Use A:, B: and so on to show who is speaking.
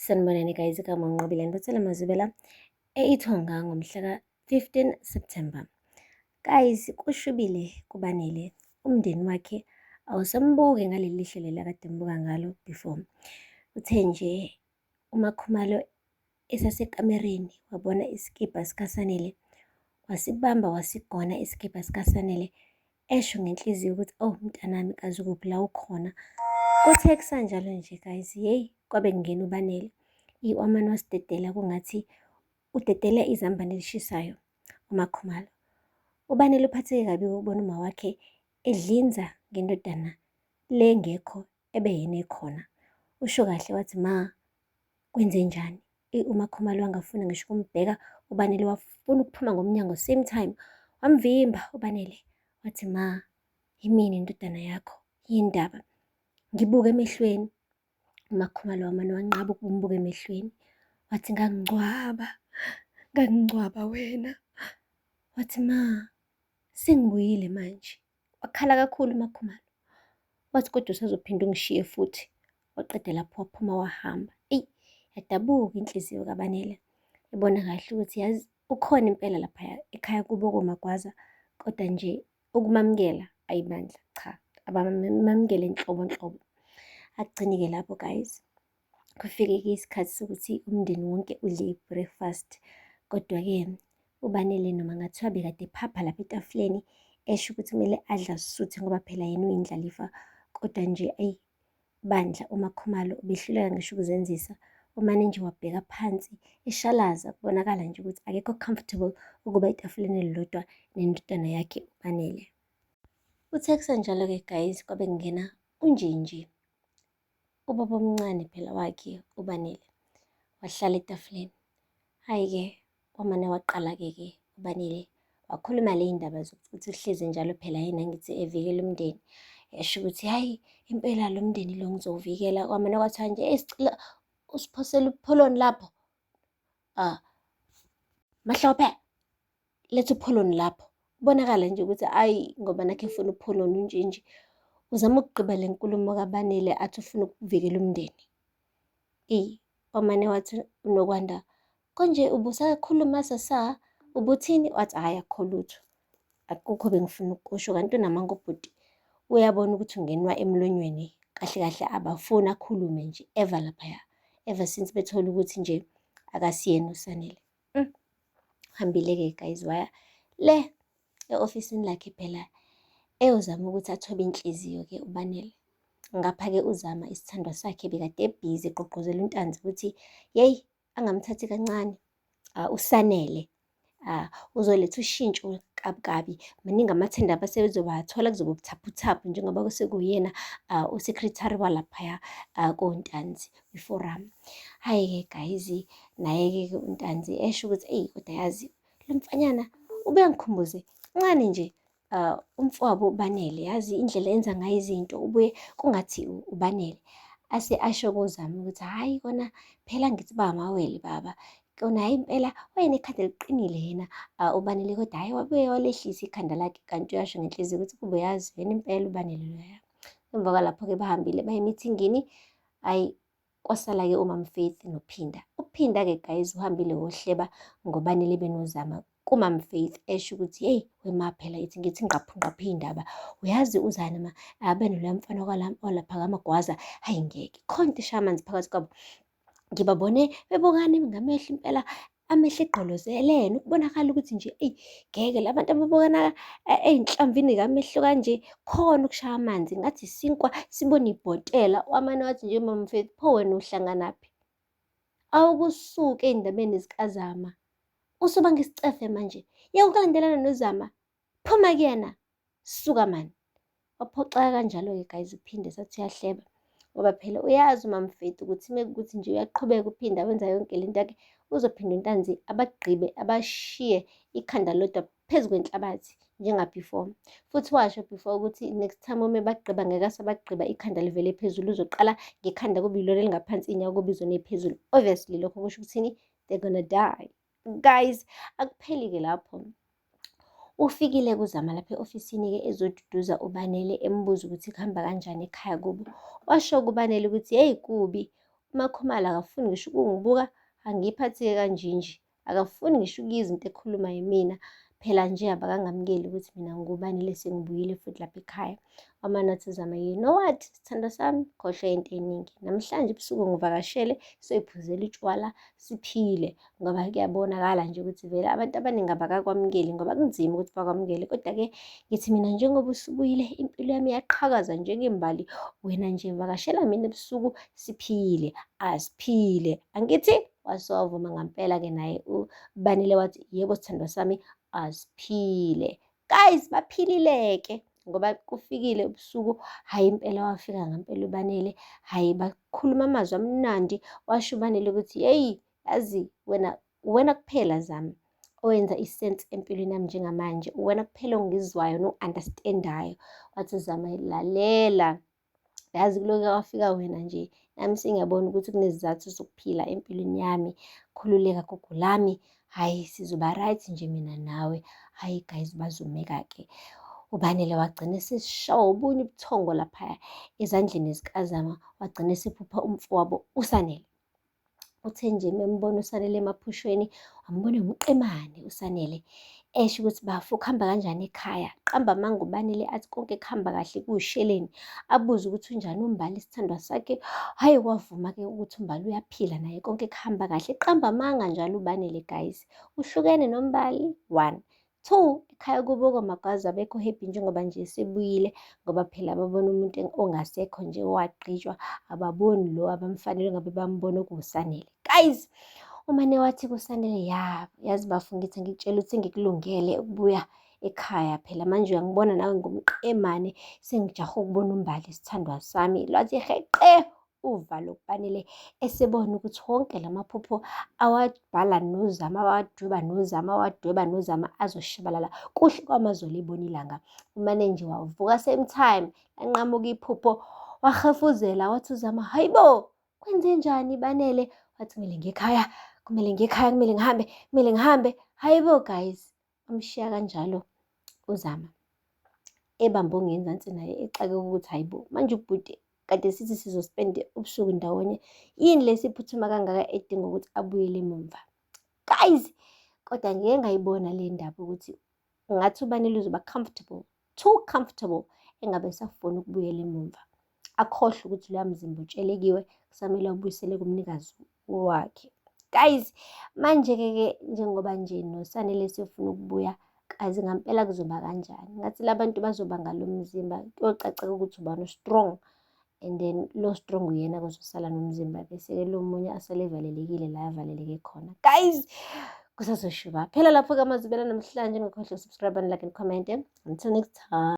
A: Sanibonani guys, igama uNqobile Ntothela Mazibela e-Ithonga ngomhla ka-15 September. Guys, kushubile kuBanele, umndeni wakhe awusambuki ngaleli lihlo leli akade embuka ngalo before. Uthe nje uMaKhumalo esasekamereni wabona isikibha sikaSanele, wasibamba wasigona isikibha sikaSanele esho ngenhliziyo ukuthi oh mntanami kazi ukuphi la ukhona. Kuthe kusanjalo nje guys, yeyi kwabe kungena uBanele. Wamane wasidedela kungathi udedela izambane elishisayo uMaKhumalo. UBanele uphatheke kabi ukubona uma wakhe edlinza ngendodana le engekho ebe yena ekhona. Usho kahle wathi ma kwenzenjani? UMaKhumalo wangafuna ngisho ukumbheka, uBanele wafuna ukuphuma ngomnyango same time. Wamvimba uBanele wathi ma yimina indodana yakho, yini ndaba? Ngibuke emehlweni. UMaKhumalo wamane wanqaba ukumbuka emehlweni. Wathi ngangingcwaba, ngangingcwaba wena. Wathi ma sengibuyile manje. Wakhala kakhulu uMaKhumalo. Wathi kodwa usazophinde ungishiye futhi. Waqeda lapho waphuma wahamba. Eyi, yadabuka inhliziyo kaBanele. Ebona kahle ukuthi yazi ukhona impela laphaya ekhaya kubo koMagwaza kodwa nje ukumamukela ayi bandla cha abamamukele nhlobo nhlobo. Akugcini-ke lapho guys. Kufike-ke isikhathi sokuthi umndeni wonke udle i-breakfast. Kodwa-ke uBanele noma ngathiwa bekade ephapha lapha etafuleni esho ukuthi kumele adle asuthe ngoba phela yena uyindlalifa. Kodwa nje eyi bandla uMaKhumalo ubehluleka ngisho ukuzenzisa. Umane nje wabheka phansi eshalaza kubonakala nje ukuthi akekho comfortable ukuba etafuleni elilodwa nendodana yakhe uBanele. Kuthe kusenjalo-ke guys kwabe kungena uNjinji. Ubaba omncane phela wakhe uBanele wahlala etafuleni. Hhayi-ke wamane waqala-ke ke uBanele wakhuluma le ndaba zokuthi uhlezi njalo phela yena ngithi evikela umndeni. Esho ukuthi hhayi impela lo mndeni lo ngizowuvikela. Kwamane kwathiwa nje eyi sicela usiphosele upholoni lapho. Ah, Mahlophe letha upholoni lapho. Kubonakala nje ukuthi ayi ngoba nakho efuna upholoni unjinji. Uzama ukugqiba le nkulumo kaBanele athi ufuna ukuvikela umndeni. Eyi, wamane wathi uNokwanda, konje ubusakhuluma sasa ubuthini? Wathi hhayi akukho lutho, akukho bengifuna ukukusho kanti unamanga ubhuti. Uyabona ukuthi ungenwa emlonyweni kahle kahle abafuni akhulume nje ever laphaya, ever since bethola ukuthi nje akasiyena uSanele. Uhambile-ke guys waya le e-ofisini lakhe phela eyozama ukuthi athobe inhliziyo-ke uBanele. Ngapha-ke uZama isithandwa sakhe bekade ebhizi egqugquzela uNtanzi ukuthi yeyi angamthathi kancane uSanele. Uzoletha ushintsho kabi kabi, maningi amathenda abasebezowathola kuzoba ubuthaphuthaphu njengoba sekuyena u-secretary walaphaya koNtanzi kwi-forum. Hhayi-ke guys, naye-ke uNtanzi esho ukuthi eyi kodwa yazi lo mfanyana ubuye angikhumbuze kancane nje umfowabo uBanele, yazi indlela enza ngayo izinto ubuye kungathi uBanele. Ase asho kuZama ukuthi hhayi kona phela ngithi bamawele baba, kona hhayi impela wayenekhanda eliqinile yena uBanele kodwa hhayi wabuye walehlisa ikhanda lakhe kanti uyasho ngenhliziyo ukuthi kube uyazi yena impela uBanele loya. Emva kwalapho-ke bahambile baye emithingini, hhayi kwasala-ke uMam Faith noPhinda. UPhinda-ke guys uhambile wohleba ngoBanele benoZama kuMam Faith esho ukuthi hey wema phela ithi ngithi ngqaphu ngqaphu indaba uyazi uzana ma abe noloya mfana walapha kaMagwaza hayi ngeke khona into eshaya amanzi phakathi kwabo ngibabone bebukane ngamehlo impela amehlo egqolozelene ukubonakala ukuthi nje eyi ngeke la bantu ababukana ey'nhlamvini ngamehlo kanje khona ukushaya amanzi ngathi isinkwa sibona ibhotela wamane wathi nje Mam Faith pho wena uhlanganaphi awukusuke ey'ndabeni zikaZama usubanga isicefe manje yeka ukulandelana noZama phuma kuyena suka mani waphoxeka kanjalo-ke guys uphinde sathi uyahleba ngoba phela uyazi uMamfeti ukuthi mekukuthi nje uyaqhubeka uphinda wenza yonke le nto yakhe uzophinda uNtanzi abagqibe abashiye ikhanda lodwa phezu kwenhlabathi njenga-before. Futhi washo before ukuthi next time uma ebagqiba ngeke asabagqiba ikhanda livele phezulu uzoqala ngekhanda kube yilona elingaphansi inyawo kube izona ephezulu. Obviously lokho kusho ukuthini? They're gonna die. Guys, akupheli-ke lapho. Ufikile kuZama lapha e-ofisini-ke ezoduduza uBanele embuza ukuthi kuhamba kanjani ekhaya kubo. Washo kuBanele ukuthi hheyi kubi. UMakhumalo akafuni ngisho ukungibuka, angiphathike kanjinji. Akafuni ngisho ukuyizwa into ekhuluma yimina. Phela nje abakangamukeli ukuthi mina nguBanele sengibuyile futhi lapha ekhaya. Wamane wathi uZama, you know what, sithandwa sami, khohlwa into eningi. Namhlanje ebusuku ngivakashele siyoyiphuzela utshwala siphile ngoba kuyabonakala nje ukuthi vele abantu abaningi abakakwamukeli ngoba kunzima ukuthi bakwamukele. Kodwa-ke ngithi mina njengoba usubuyile impilo yami iyaqhakaza njengembali, wena nje vakashela mina ebusuku siphile, asiphile. Angithi? Wase wavuma ngampela-ke naye uBanele wathi yebo sithandwa sami asiphile. Guys, baphilile-ke ngoba kufikile ubusuku, hhayi impela wafika ngampela uBanele, hhayi bakhuluma amazwi amnandi, washo uBanele ukuthi yeyi yazi wena uwena kuphela Zama owenza isense empilweni yami njengamanje, uwena kuphela ongizwayo no-understand-ayo. Wathi uZama lalela, yazi kuloke kwafika wena nje nami sengiyabona ukuthi kunezizathu zokuphila empilweni yami. Khululeka gugu lami, hhayi sizoba right nje mina nawe. Hhayi guys bazumeka-ke. UBanele wagcina eseshawa obunye ubuthongo laphaya ezandleni zikaZama, wagcina esephupha umfowabo uSanele. Uthe nje membona uSanele emaphushweni, wambona ewumqemane uSanele, esho ukuthi bafo kuhamba kanjani ekhaya. Qamba amanga uBanele athi konke kuhamba kahle kuwusheleni. Abuze ukuthi unjani uMbali isithandwa sakhe. Hhayi wavuma-ke ukuthi uMbali uyaphila naye konke kuhamba kahle. Qamba amanga njalo uBanele guys. Uhlukene noMbali, one. Two, ekhaya kubo koMagwaza abekho happy njengoba nje esebuyile ngoba phela babona umuntu ongasekho nje owagqitshwa, ababoni lo abamfanele ngabe bambona okuwuSanele. Guys, umane wathi kuSanele, ya yazi bafo ngithi ngikutshela ukuthi ngikulungele ukubuya ekhaya phela manje uyangibona nawe ngumqemane sengijahe ukubona uMbali isithandwa sami. Lwathi heqe uvalo kufanele esebona ukuthi wonke la maphupho awabhala noZama, awadweba noZama, awadweba noZama azoshabalala kuhle kwamazolo ebona ilanga. Umane nje wavuka same time, lanqamuka iphupho, wahefuzela wathi uZama, hayibo, kwenzenjani Banele? Wathi kumele ngiye ekhaya, kumele ngiye ekhaya, kumele ngihambe, kumele ngihambe. Hayibo guys, wamshiya kanjalo uZama ebambe ongenzansi naye exakeka ukuthi hayibo manje ubhuti kade sithi sizospenda ubusuku ndawonye yini le siphuthuma kangaka edinga ukuthi abuyele emumva guys. Kodwa ngike ngayibona le ndaba ukuthi ngathi uBanele uzoba comfortable, too comfortable, engabe esafuna ukubuyela emumva, akhohlwe ukuthi loya mzimba utshelekiwe kusamele awubuyisele kumnikazi wakhe. Guys, manje-ke ke njengoba nje noSanele sefuna ukubuya, kazi ngampela kuzoba kanjani? Ngathi labantu bazoba ngalo mzimba, kuyocaca ukuthi ubani u-strong and then lo strong uyena kozosala nomzimba, bese-ke lo munye asale evalelekile la avaleleke khona. Guys, kusazoshuba phela lapho-ke amazibela namhlanje. Ngakhohlwa subscribe and like and comment. Until next time.